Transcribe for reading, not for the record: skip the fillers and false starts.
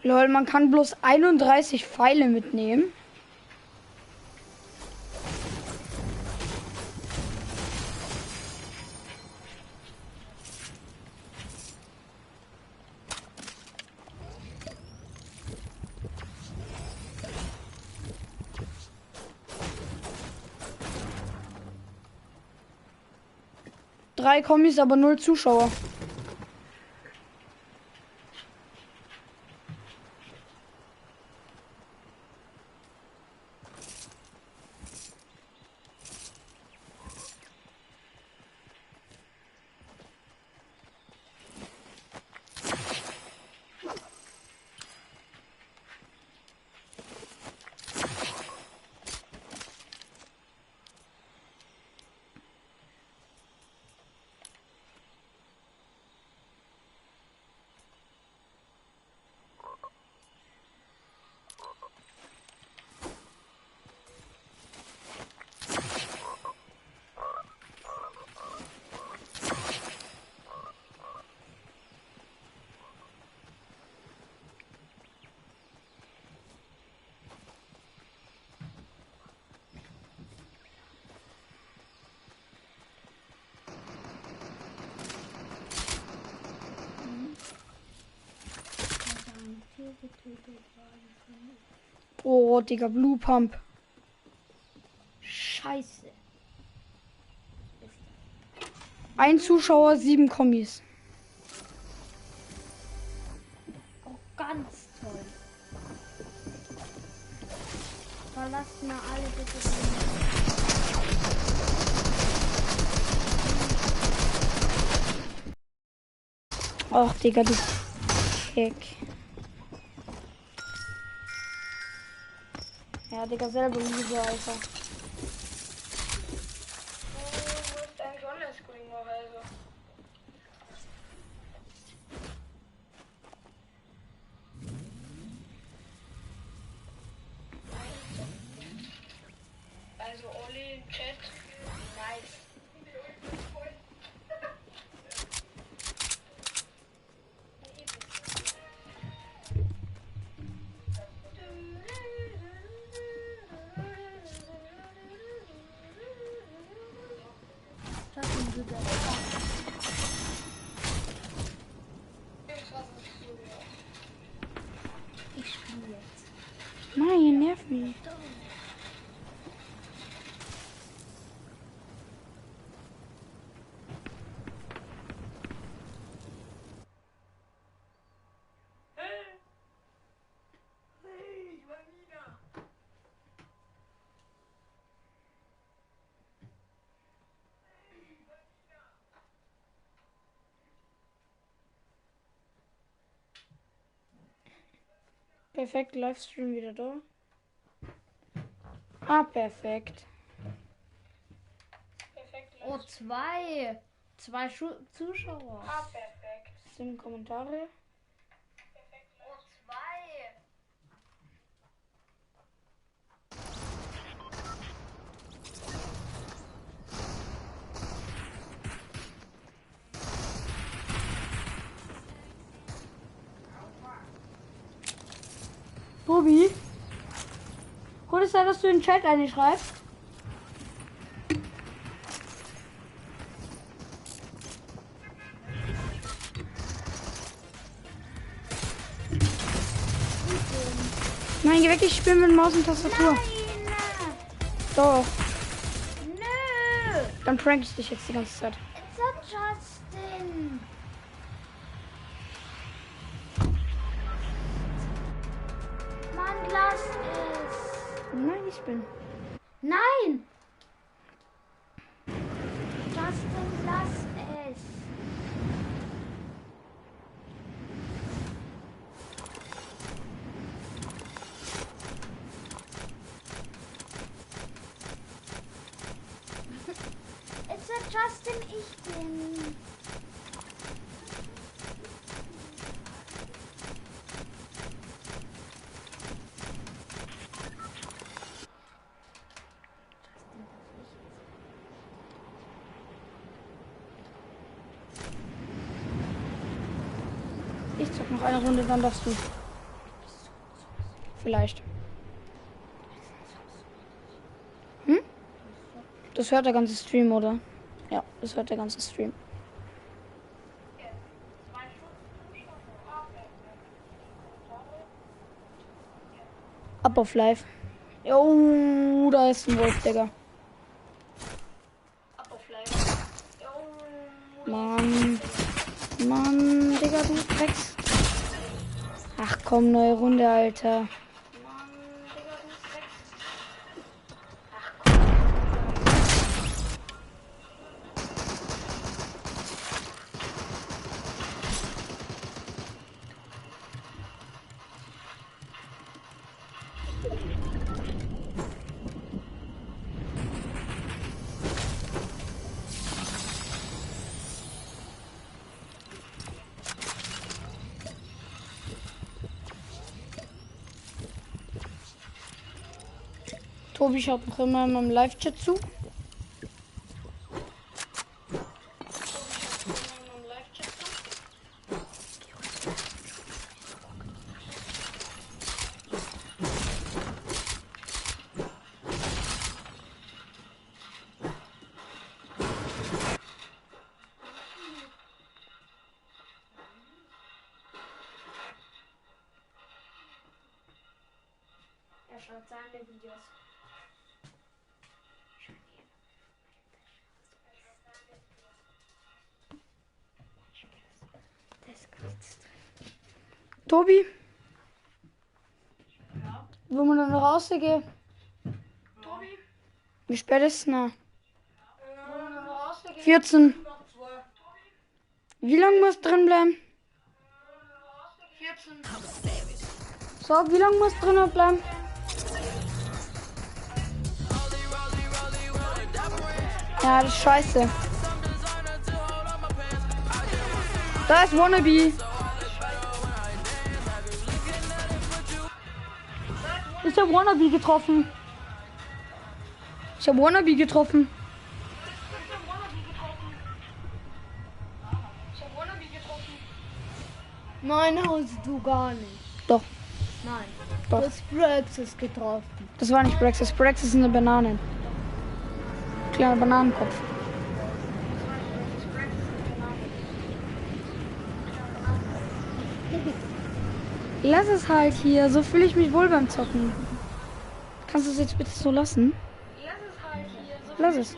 Lol, man kann bloß 31 Pfeile mitnehmen. Drei Kommis, aber null Zuschauer. Oh, Digga, Blue Pump. Scheiße. Ein Zuschauer, 7 Kommis. Oh, ganz toll. Verlasst mal alle bitte. Och, Digga, du Kick. Ja, Digga, selber Loser, Alter. Du musst eigentlich Online-Schooling machen, also. Also, Olli im Chat. Nice. Ich spiele jetzt. Nein, nerv mich. Perfekt, Livestream wieder da. Ah, perfekt. Perfekt. Oh, zwei. Zwei Zuschauer. Ah, perfekt. Sind Kommentare. Perfekt. Oh, zwei. Tobi, gut ist ja, dass du in den Chat einschreibst. Nein, geh weg, ich spiele mit Maus und Tastatur. Nein. Doch. Nö. Dann prank ich dich jetzt die ganze Zeit. It's a Justin. Mann, lass es. Nein, ich bin. Nein! Justin, lass es. It's a Justin, ich bin. Ich zock noch eine Runde, dann darfst du. Vielleicht. Hm? Das hört der ganze Stream, oder? Ja, das hört der ganze Stream. Ab auf live. Oh, da ist ein Wolf, Digga. Mann. Mann, Digga, du Drecks. Ach komm, neue Runde, Alter. Tobi schaut noch immer in meinem Live-Chat zu. Er schaut seine Videos. Tobi? Ja? Wollen wir dann noch rausgehen? Tobi? Wie spät ist es noch? 14. Wie lange muss drin bleiben? 14. So, wie lange muss drin bleiben? Ja, das ist scheiße. Da ist Wannabe. Ich hab Wannabe getroffen. Ich hab Wannabe getroffen. Nein, hast du gar nicht. Doch. Nein. Doch. Du hast Braxis getroffen. Das war nicht Braxis. Braxis ist eine Banane. Kleiner Bananenkopf. Lass es halt hier. So fühle ich mich wohl beim Zocken. Kannst du es jetzt bitte so lassen? Lass es halt hier. So. Lass es.